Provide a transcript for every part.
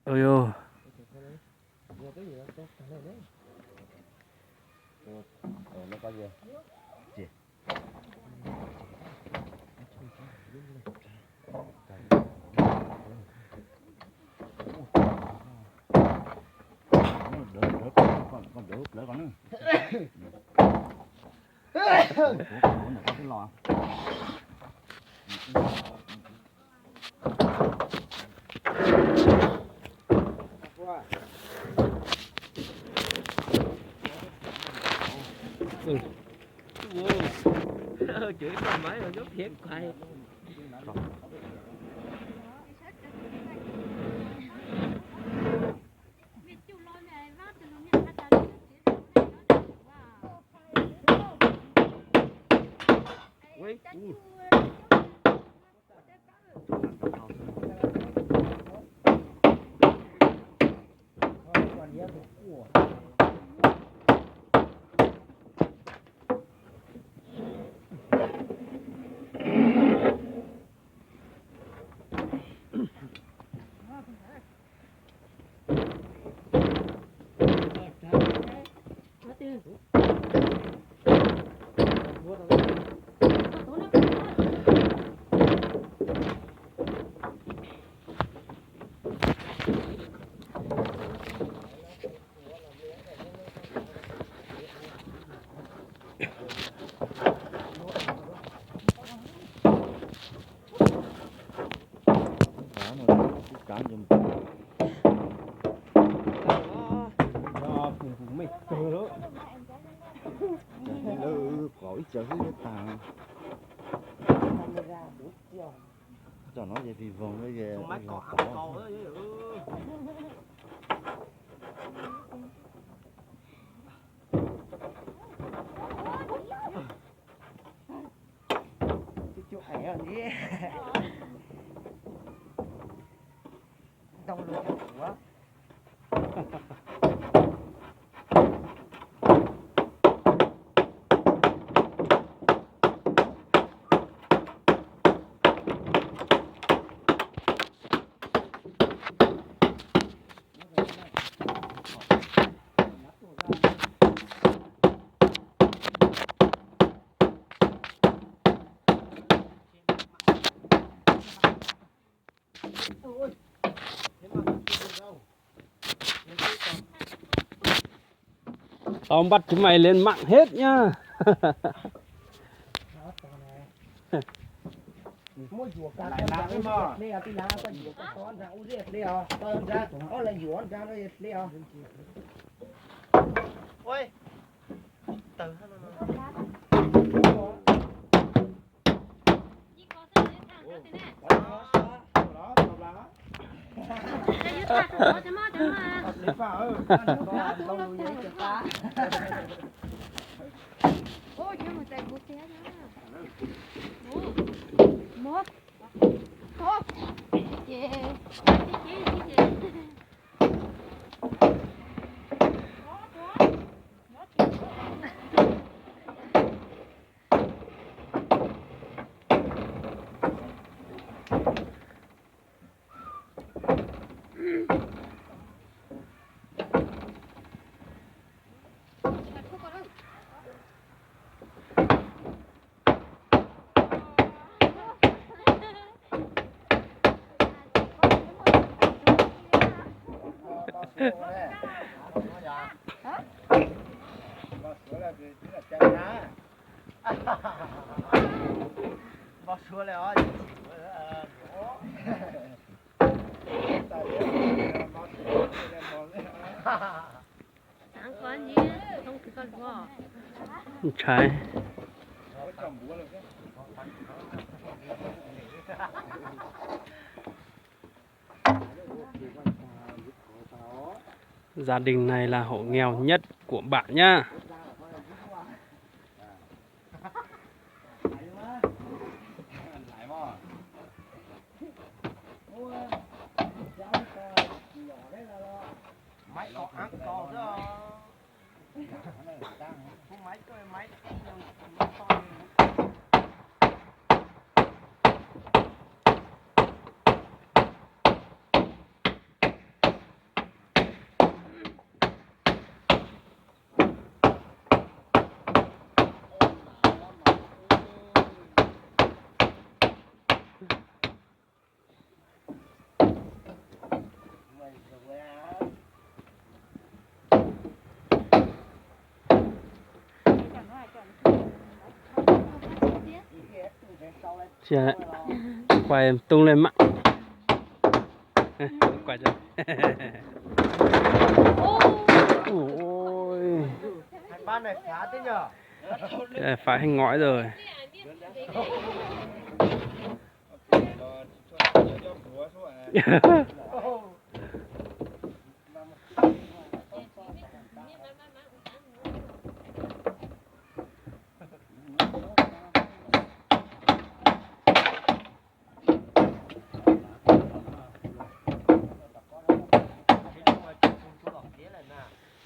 Ov yog. Qov ib co xwb tag. Cov no ces phim voos. Tao bắt chúng mày lên mạng hết nhá. Ntshai. Gia đình này là hộ nghèo nhất của bản nhá. Quay tung lên mạng. Quay cho. Phải hay ngỏi rồi.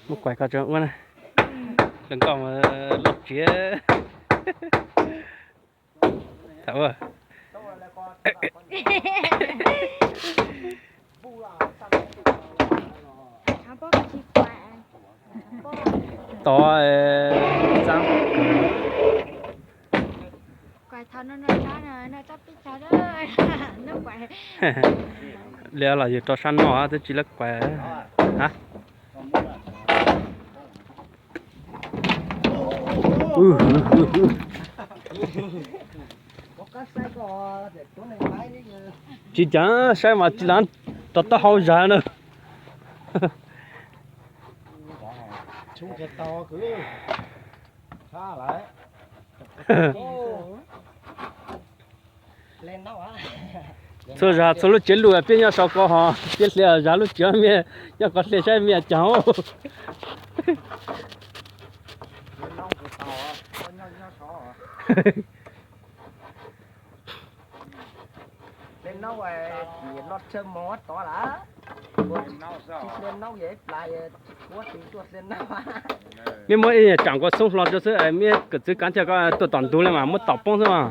Mus quay koj tso ua na. Lawv nkauj mas loj tsiv. Tham ua. Tod txaab. Li los yus rau sab no twb tsis lab quas. Tsis cav saib mas tsis lav rau taub hau zag na. Txhua zag txhua lub tsev lus peb nyob sau ko ho peb hlias zag lub tsev miaj nyob ko hlias saib miaj caag. Mej muab ib yaam tsaam kua xoob hlo rua xwb, mej kawm txwv kaav ca ko tuaj tom ntug le mas muab tom poob xwb mas.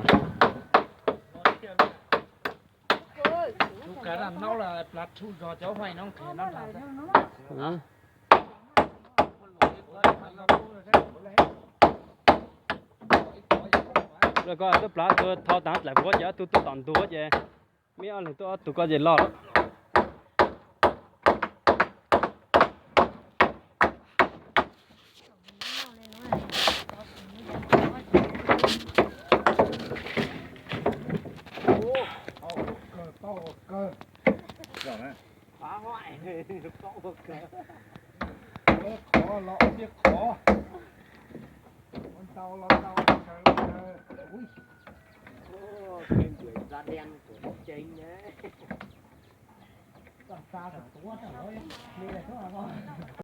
Lawv ko tuaj plav tug tho taag dlaim puab ces ob tug tuaj tom ntug ces mej ob leeg tuaj ob tug ko ces loj lawm. Qhov los ua tej qhov, ua ntau los ntau, ua tsawg los tsawg. Ua, kev ncuav da đen của Bắc Kinh ne. Koj xa kom tuav tau lawm, li lawm xwb os.